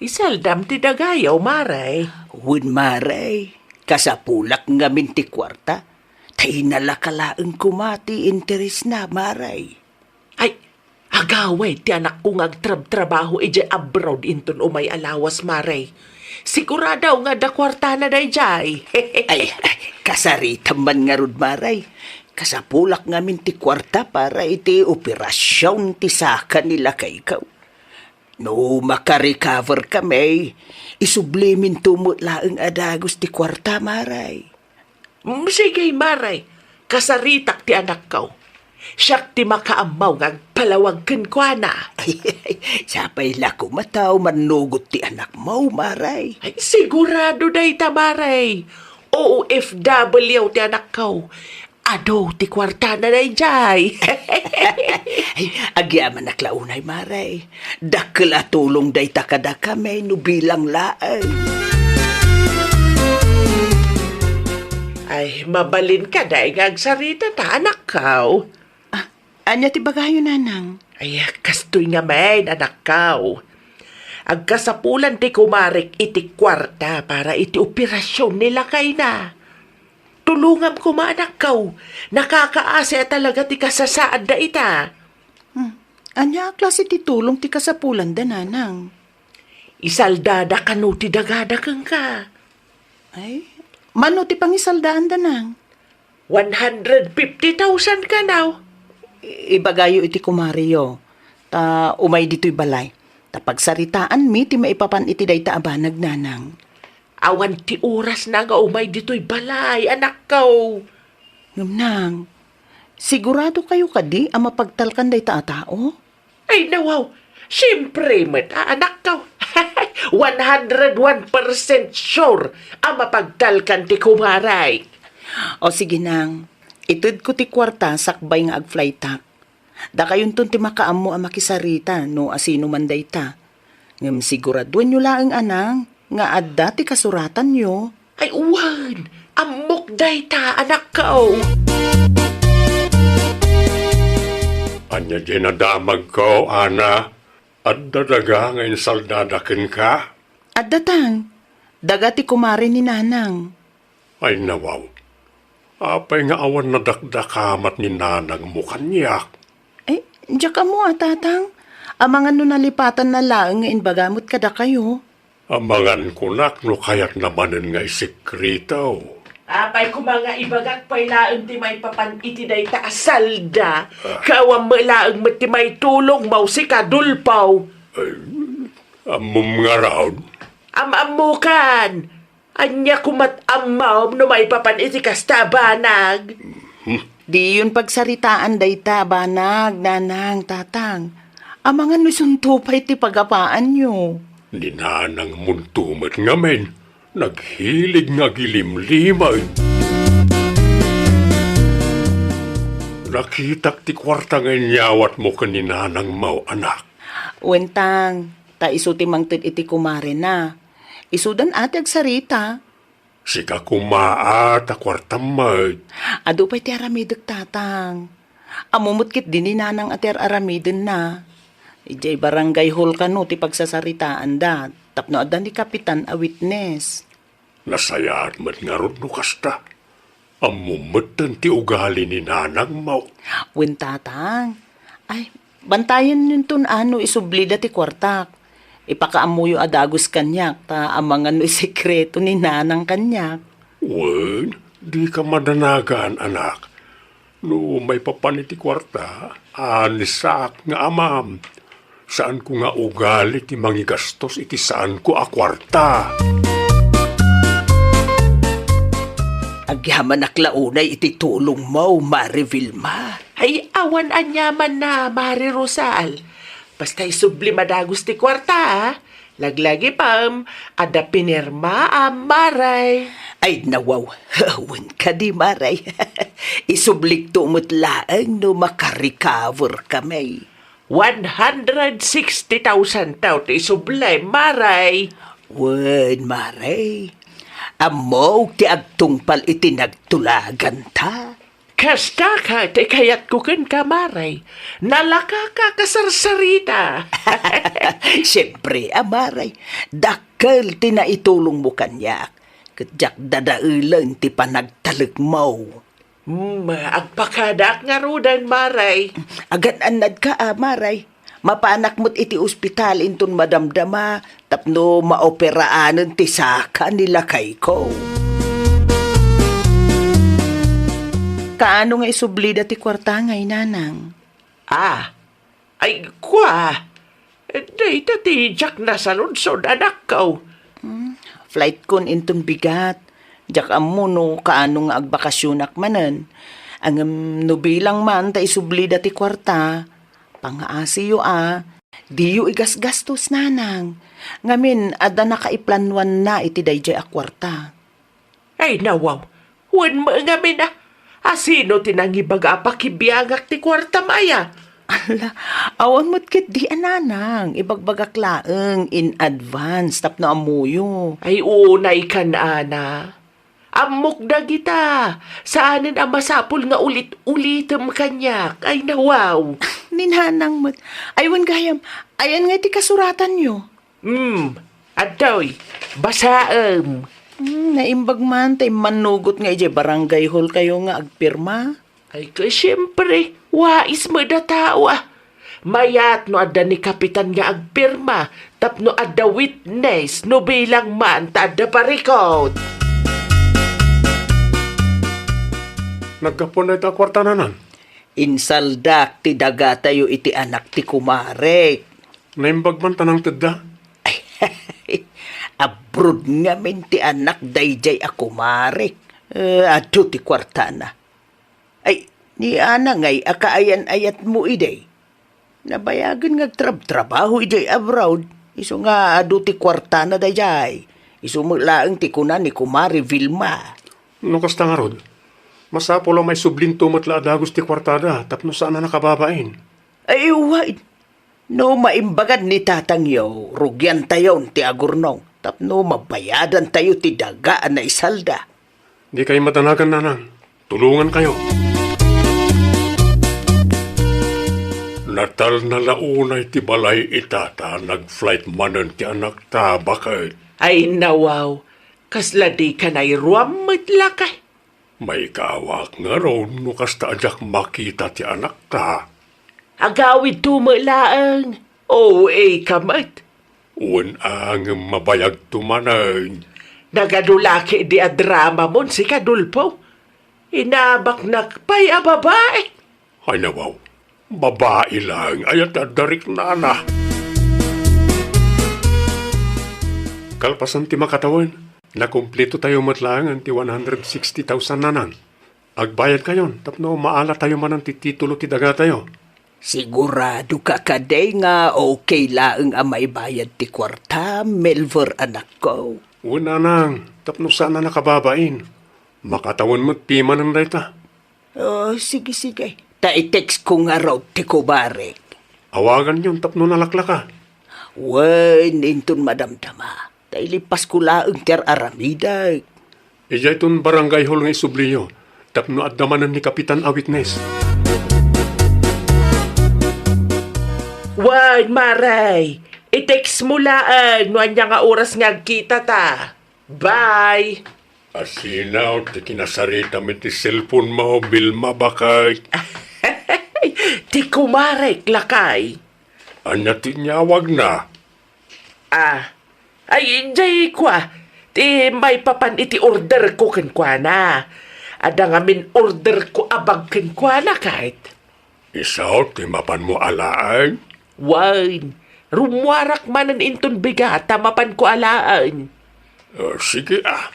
Isaldam ti dagayo, Mare. Wen, Mare, kasapulak ngamin ti kuarta. Ta inalaka laeng koma ti interesna, Mare. Ay, agaway ti anakko nga agtrabtrabaho idiay abroad inton umay a lawas, Mare. Sigurado nga adda kuartana daydiay. Ay, ay, kasaritam man ngarud, Mare. Kasapulak ngamin ti kuarta para iti operasion ti saka ni lakayko. No makarecover kami, isubliminto met laeng a dagus ti kuarta, Mare. Mm, sige, Mare. Kasaritak ti anakko. Siak ti makaammo nga agpalawag kenkuana. Ay, ay, sapay la koma ta mannugot ti anakmo, Mare. Ay, sigurado dayta, Mare. O F W ti anakko. Adu ti kuartana daydiay. Ay, agyamanak la unay, Mare. Dakkel a tulong dayta kadakami no bilang laeng. Ay, mabalin kadi nga agsarita ta, anakko. Ah, ania ti bagayo, Nanang? Ay, kastoy ngamin, anakko. Agkasapulan ti kumarek iti kuarta para iti operasion ni lakayna. Tulongam koma, anakko. Nakakaasi a talaga ti kasasaadda ita. Hmm. Ania a klase ti tulong ti kasapulanda, Nanang? Isaldada kano ti dagada kenka. Ay, mano ti pangisaldaanda, Nang? One hundred fifty thousand kano. I-, ibagayo iti kumareyo. Ta umay ditoy balay. Ta pagsaritaanmi ti maipapan iti dayta a banag, Nanang. Awan ti orasna nga umay ditoy balay, anakko. Ngem, Nang, sigurado kayo kadi a mapagtalkan dayta a tao? Ay, nawaw. Siempre met, a, anakko. One hundred one percent sure a mapagtalkan ti kumarek. O sige, Nang. Itedko ti kuarta sakbay nga agflytak. Dakayonton ti makaammo a makisarita no asino man dayta. Ngem siguraduenyo laeng, Nang, nga adda ti kasuratanyo. Ay, wen, ammok dayta, anakko. Ania diay nadamagko, Ana? Adda daga nga insaldada kenka? Adda, Tang. Daga ti kumare ni Nanang. Ay, nawaw. Apay nga awan nadakdakamat ni nanangmo kaniak? Eh, diak ammo a, Tatang. Amangan no nalipatanna laeng nga imbaga met kadakayo. Amangan kunak no kayatna manen nga isekreto. Apay koma nga ibagak pay laeng ti maipapan iti dayta a salda, ah, ket awan met laeng met ti maitulongmo, sika, Dolfo. Ay, ammom ngarud? Am-ammokan. Ania koma't ammom no maipapan iti kasta a banag? Hmm. Diyon pagsaritaan dayta a banag, Nanang, Tatang. Amangan no isunto pay ti pagapaanyo. Ni nanangmonto met ngamin, naghilig nga agilimlimed. Nakitak ti kuarta nga inyawatmo ken ni nanangmo, anak. Wen, Tang, ta isu ti mangted iti kumarena. Isudan a ti agsarita. Sika koma a ta kuartam met. Adu pay ti aramidek, Tatang. Ammo met ketdi ni Nanang a ti ar-aramidenna. Idiay barangay hall kano ti pagsasaritaanda tapno adda ni Kapitan a witness. Nasayaat met ngarud no kasta. Ammom metten ti ugali ni nanangmo. Wen, Tatang. Ay, bantayennonton a no isublida ti kuartak. Ipakaammoyo a dagus kaniak, ta amangan no isekreto ni Nanang kaniak. Wen, dika madanagan, anak. No maipapan iti kuarta, anisak nga amam. Saanko nga ugali ti mangigastos iti saanko a kuarta. Agyamanak la unay iti tulongmo, Mare Vilma. Ay, awan aniamanna, Mare Rosal. Basta isublim a dagus ti kuarta, a. Laglagipem, adda pinirmaam, Mare. Ay, nawaw. Wen kadi, Mare. Isublikto met laeng no makarecover kami. One hundred sixty thousand taw ti isublim, Mare. Wen, Mare. Ammok ti agtungpal iti nagtulaganta. Kasta ket ti kayatko kenka, Mare. Nalakaka kasarsarita. Siempre, a, Mare. Dakkel ti naitulongmo kaniak. Ket diak dadaelen ti panagtalekmo. Hmm, agpakadaak ngaruden, Mare. Agan-annadka, a, Mare. Mapanak met iti ospital inton madamdama tapno maoperaanen ti saka ni lakayko. Kaano nga isublida ti kuarta ngay, Nanang? Ah, ay, kua. Dayta ti diak nasaludsod, anakko. Hmm, flightkon inton bigat. Diak ammo no kaano nga agbakasionak manen. Ngem no bilang man ta isublida ti kuarta, pangaasiyo a, diyo igasgastos, Nanang. Ngamin, adda nakaiplanuanna iti daydiay a kuarta. Ay, nawaw. Wen met ngamin a. A, sino ti nangibaga a pakibiangak ti kuartam aya? Ala, awan met ketdi a, Nanang. Ibagbagak laeng in advance tapno ammoyo. Ay, unay kan, Ana. Ammok dagita. Saanen a masapul nga ulit-ulitem kaniak. Ay, nawaw. Ni Nanang met. Ay, wen gayam. Ayan nga iti kasuratanyo. Hmm, adtoy, basaem. Hmm, naimbag man ta immannugot nga idiay barangay hall kayo nga agpirma? Ay, ket siempre, wais met a tao, a. Mayat no adda ni Kapitan nga agpirma, tapno adda witness, no bilang man ta adda parikut. Naggapuan dayta a kuarta, Nanang? Insaldak ti dagatayo iti anak ti kumarek. Naimbag man ta nangtedda? Abroad ngamin ti anak daydiay a kumarek. Eh, adu ti kuartana. Ay, ni Ana ngay a kaayan-ayatmo idi. Nabayagen nga agtrabtrabaho idiay abroad, isu nga adu ti kuartana daydiay. Isu met laeng ti kuna ni Kumare Vilma. No kasta ngarud, masapul a maisublinto met la a dagus ti kuartada tapno saan a nakababain. Ay, wen. No maimbagad ni tatangyo, rugiantayon ti agurnong tapno mabayadantayo ti daga a naisalda. Dikay madanagan, Nanang. Tulongankayo. Natalna la unay ti balay ita ta nag-flight manen ti anakta, baket. Ay, nawaw. Kasla dika nairuam met lakay. Maikawak ngarud no kasta a diak makita ti anakta. Agawidto met laeng. O A ka met. Wen a, ngem mabayagto manen. Nagadu la ketdi a dramamon, sika, Dolfo. Inabaknak pay a babai. Ay, nawaw. Babai laeng aya ti adda riknana. Kalpasan ti makatawen, nakumplitotayo met laengen ti one hundred sixty thousand, Nanang. Agbayadkayon tapno maalatayo manen ti titulo ti dagatayo. Siguradoka kadi nga okay laeng a maibayad ti kuarta, Melver, anakko? Wen, Nanang, tapno saan a nakababain. Makatawen met pimanen dayta. Oh, sige, sige. Ta i-text ko ngarud ti kumarek. Awaganyon tapno nalaklaka. Wen, inton madamdama. Ta ilipasko laeng ti ar-aramidek. Idiayton barangay hall nga isubliyo, tapno adda manen ni Kapitan a witness. Wen, Mare, i-text mo laeng no ania nga oras nga agkitata. Bye! Asino ti kinasaritam iti cellphone mo, Vilma, baket? Ti kumarek, lakay. Ania ti inyawagna? Ah, ay, jay kua, ti maipapan iti order ko kenkuana. Adda ngamin order ko a bag kenkuana, ket. Isu ti mapanmo a laeng? Wen, rummuarak manen inton bigat ta mapanko alaen. Ah, sige, ah.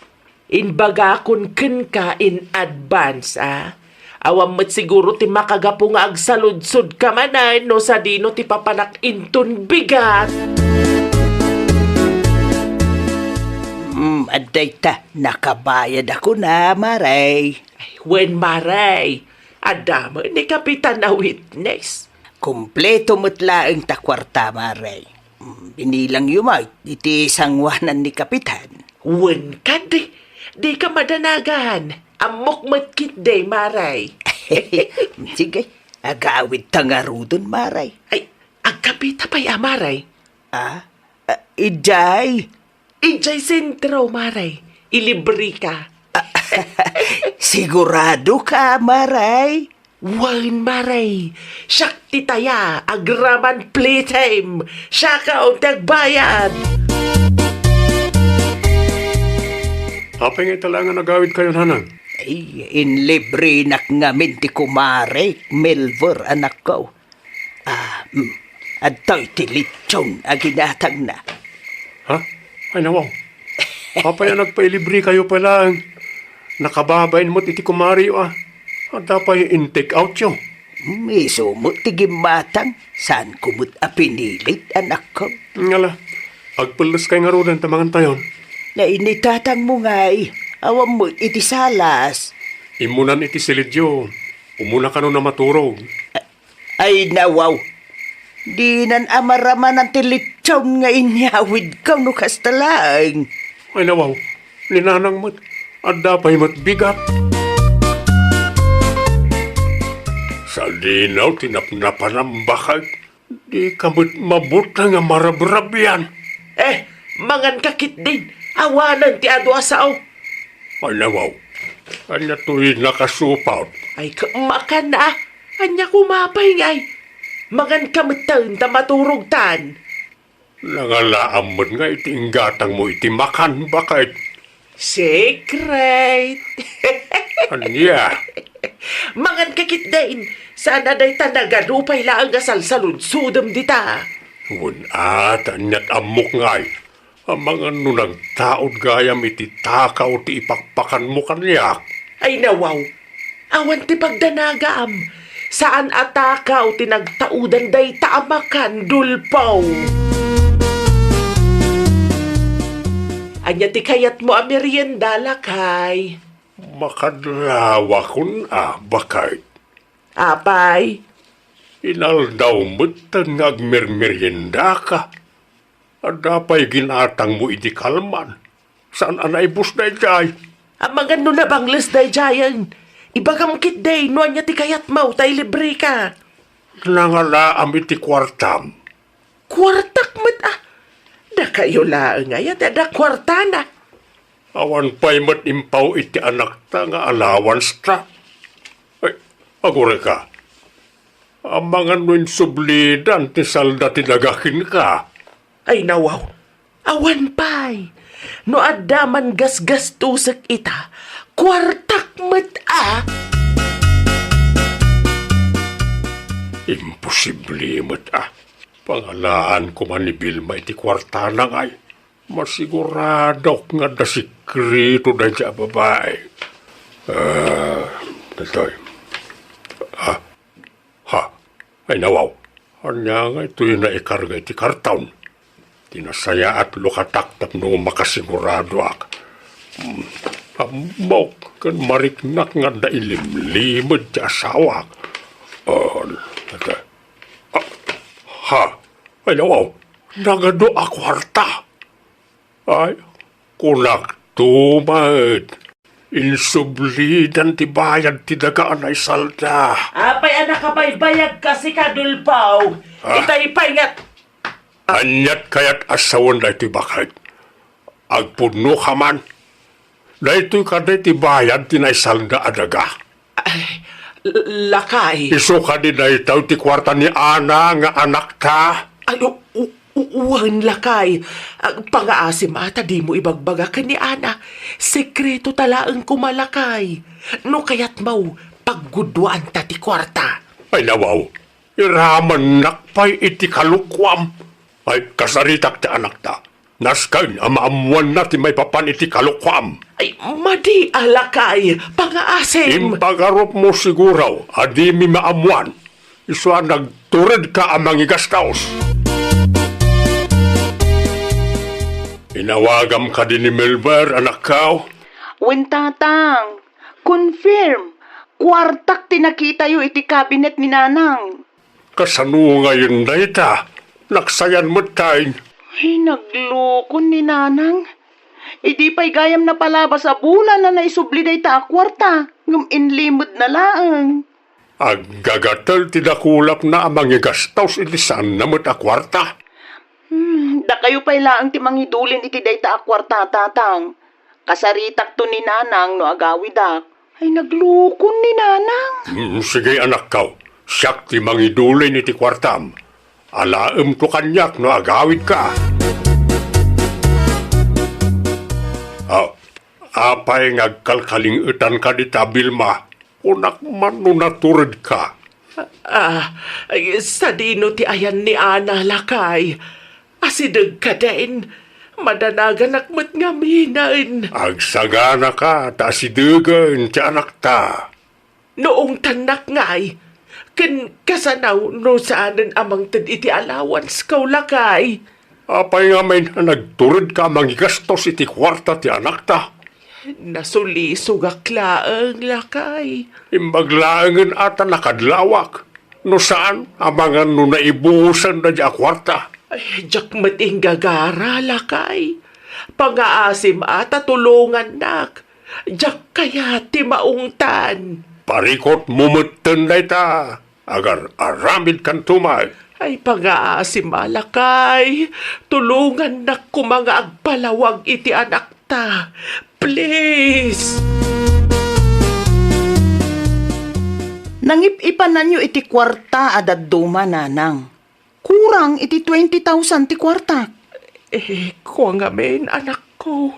Inbagakon kenka in advance, ah. Awan met siguro ti makagapu nga agsaludsodka manen no sadino ti papanak inton bigat. Mm, adda ita, nakabayadakon, Mare. Ay, wen, Mare. Adda met ni Kapitan a witness. Kompleto met laeng ta kuarta, Mare. Mm, binilangyo met iti sanguanan ni Kapitan. Wen kadi, dika madanagan. Ammok met ketdi, Mare. Sige, agawidta ngaruden, Mare. Ay, agkapita pay a, Mare. Ah? Ah, idiay? Idiay sentro, Mare. Ilibreka. Siguradoka, Mare? Wen, Mare. Siak ti taya, agraman playtime. Siak ti agbayad. Apay nga ita laeng a nagawidkayo, Nanang? Ay, inlibrenak ngamin ti kumare, Melver, anakko. Ah, mm. Adtoy ti litson a ginatangna. Ha? Ay, nawaw. Apay a nagpailibrekayo pay laeng? Nakababain met iti kumareyo, ah. Adda pay in-take outyo. Mm, isu met ti gimmatang. Saanko met a pinilit, anakko. Ngala, agpelleskayo ngaruden ta mangantayon. Nainitatangmo ngay. Awan met iti salas. Immunan iti silidyo. Umuna kano a maturog. Ay, nawaw. Dinan a maramanan ti litson nga inyawidko no kasta laeng. Ay, nawaw. Ni Nanang met, adda pay met bigat. Sadino ti napnapanam, baket? Dika met mabuteng a marabrabian. Eh, manganka ketdin. Awanen ti adu a sao. Ay, nawaw. Ania toy nakasupot? Ay, ka-, makan, ah. Ania koma pay ngay? Manganka metten ta maturogtan. Nangalaam met nga iti inggatangmo iti makan, baket. Secret. Ania? Manganka ketdin. Saan a dayta nagadu pay laeng a salsaludsodem dita. Wen, a, ta aniat ammok ngay. Amangan no nagtaud gayam iti takaw ti ipakpakanmo kaniak. Ay, nawaw. Awan ti pagdanagam. Saan a takaw ti nagtaudan dayta a makan, Dulpaw. Ania ti kayatmo a merienda, lakay? Makadlawakon a, baket. Apay? Inaldaw metten nga agmermeriendaka. Adda pay ginatangmo iti kalman. Saan a naibus daydiay? Amangan no nabangles daydiayen. Ibagam ketdi no ania ti kayatmo ta ilibreka. Nangalaam iti kuartam. Kuartak met a. Dakayo laeng aya ti adda kuartana. Awan pay met impaw iti anakta nga allowance ta. Ay, agurayka. Amangan no insublidan ti salda ti daga kenka. Ay, nawaw. Awan pay. No adda man gasgastosek ita, kuartak met a. Imposible met a. Pangalaan koma ni Vilma iti kuartana ngay. Masiguradok nga adda sekreto daydiay a babai. Ah, daytoy. Ah, ha? Ay, nawaw. Ania ngay toy naikarga iti karton? Ti nasayaat lukatak tapno makasiguradoak. Hmm, ammok ken mariknak nga adda ilimlimed ti asawak. Oh, daytoy. Ah, ha? Ay, nawaw. Nagadu a kuarta. Ay, kunakto met. Insublidan ti bayad ti daga a naisalda. Apay a nakabaybayag kasi ka, Dulpaw? Ah? Itay pay nga. Aniat kayat a sawen daytoy, baket? Agpudno ka man. Daytoy kadi ti bayad ti naisalda a daga. Ay, l-, lakay. Isu kadi daytoy ti kuarta ni Ana nga anakta? Ay, u-, u-, u-, wen, lakay. Ah, pangaasim a ta dimo ibagbaga ken ni Ana. Sekreto ta laeng koma, lakay. No kayatmo, pagguduanta ti kuarta. Ay, nawaw. Iramannak pay iti kalokuam. Ay, kasaritak ti anakta. Nasken a maammoanna ti maipapan iti kalokuam. Ay, madi a lakay, pangaasim. Impagarupmo siguro a dimi maammoan. Isu a nagturedka a mangigastos. Inawagam kadi ni Melber, anakko? Wen, Tatang. Confirm. Kuartak ti nakitayo iti cabinet ni Nanang. Kasano ngayen dayta? Naksayan metten. Ay, naglukon ni Nanang. Idi pay gayam napalabas a bulan a naisubli dayta a kuarta, ngem inlimedna laeng. Aggagatel ti dakulapna a mangigastos iti saanna met a kuarta. Hmm, dakayo pay laeng ti mangidulin iti dayta a kuarta, Tatang. Kasaritakto ni Nanang no agawidak. Ay, naglukon ni Nanang. Hmm, sige, anakko. Siak ti mangidulin iti kuartam. Alaemto kaniak no agawidka. Ah, apay nga agkalkaling-etanka dita, Vilma? Kunak man no naturedka. Ah, ay, sadino ti ayan ni Ana, lakay? Asideg kadin. Madanaganak met ngaminen. Agsaganaka ta asidegen ti anakta. No ungtannak ngay, ken kasano no saanen a mangted iti allowance ko, lakay? Apay ngamin a nagturedka a mangigastos iti kuarta ti anakta? Nasulisogak laeng, lakay. Imbag laengen a ta nakadlawak. No saan, amangan no naibusen daydi a kuarta. Ay, diak met inggagara, lakay. Pangaasim a ta tulongannak. Diak kayat ti maungtan. Parikutmo metten dayta. Agar-aramidkanto met. Ay, pangaasim a, lakay. Tulongannak koma nga agpalawag iti anakta. Please! Nangip-ipananyo iti kuarta a dadduma, Nanang. Kurang iti twenty thousand ti kuartak. Eh, kua ngamin, anakko.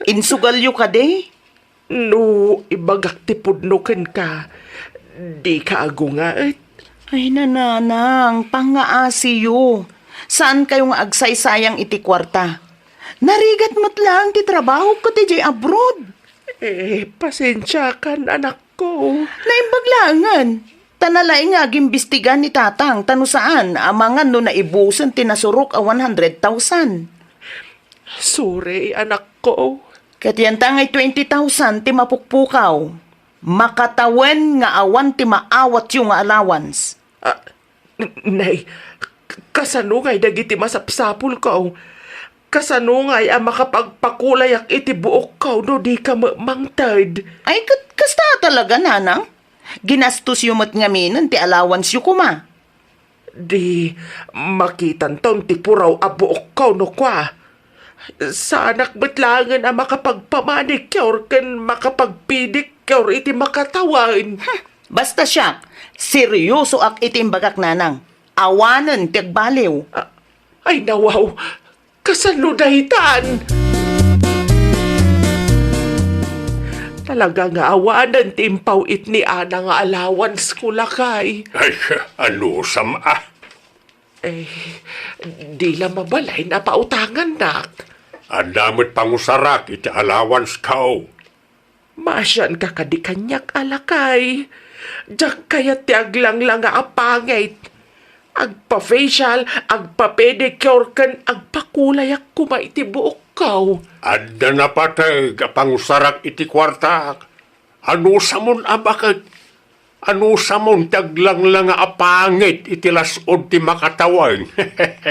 Insugalyo kadi? No ibagak ti pudno kenka, dika agunget? Ay, Nanang, pangaasiyo. Saankayo nga agsaysayang iti kuarta. Narigat met laeng ti trabahok ket idiay abroad. Eh, pasensiakan, anakko. Naimbag laengen. Ta nalaing nga agimbistiga ni Tatang, ta no saan, amangan no naibusen ti nasurok a one hundred thousand. Sorry, anakko. Ket yanta ngay twenty thousand ti mapukpukaw. Makatawen nga awan ti maawatyo nga allowance. Ah, n-, nay, k-, kasano ngay dagiti masapsapulko? Kasano ngay a makapagpakulayak iti buokko no dika met mangted? Ay, ket kasta talaga, Nanang. Ginastosyo met ngaminen ti allowance-yo koma. Di makitanton ti puraw a buokko no kua. Saanak met laengen a makapagpamanicure ken makapagpedicure iti makatawen. Hmm, basta siak, seryosoak iti imbagak, Nanang. Awanen ti agbaliw. Ah, ay, nawaw. Kasano daytan? Talaga nga awanen ti impaw-it ni Ana nga allowance ko, lakay. Ay, anusam a? Eh, di la mabalin a pautangannak. Adda met pangusarak iti allowance ko. Maasianka kadi kaniak a lakay. Diak kayat ti aglangla nga apangit. Agpa-facial, agpa-pedicure, ken agpakulayak koma iti buokko. Adda napateg a pangusarak iti kuartak. Anusamon a baket? Anusamon ti aglangla nga apangit iti las-ud ti makatawen?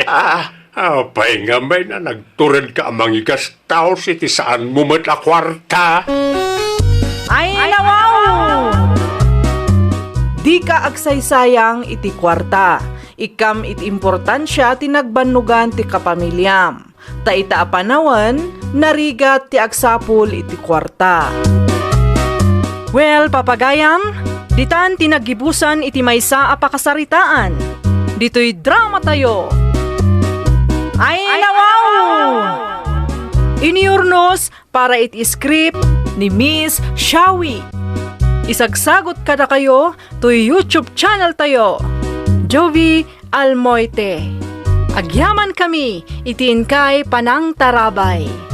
Ah. Apay ngamin a nagturedka a mangigastos iti saanmo met a kuarta? Ay, nawaw! Dika agsaysayang iti kuarta. Ikkam iti importansia ti nagbannogan ti kapamiliam. Ta ita a panawen, narigat ti agsapul iti kuarta. Well, papagayam, ditan ti naggibusan iti maysa a pakasaritaan. Ditoy dramatayo. Ay, nawaw! Inurnos para iti script ni Miss Shawi. Isagsagot kadakayo toy YouTube channel tayo, Jovi Almoite. Agyamankami iti inkay panangtarabay.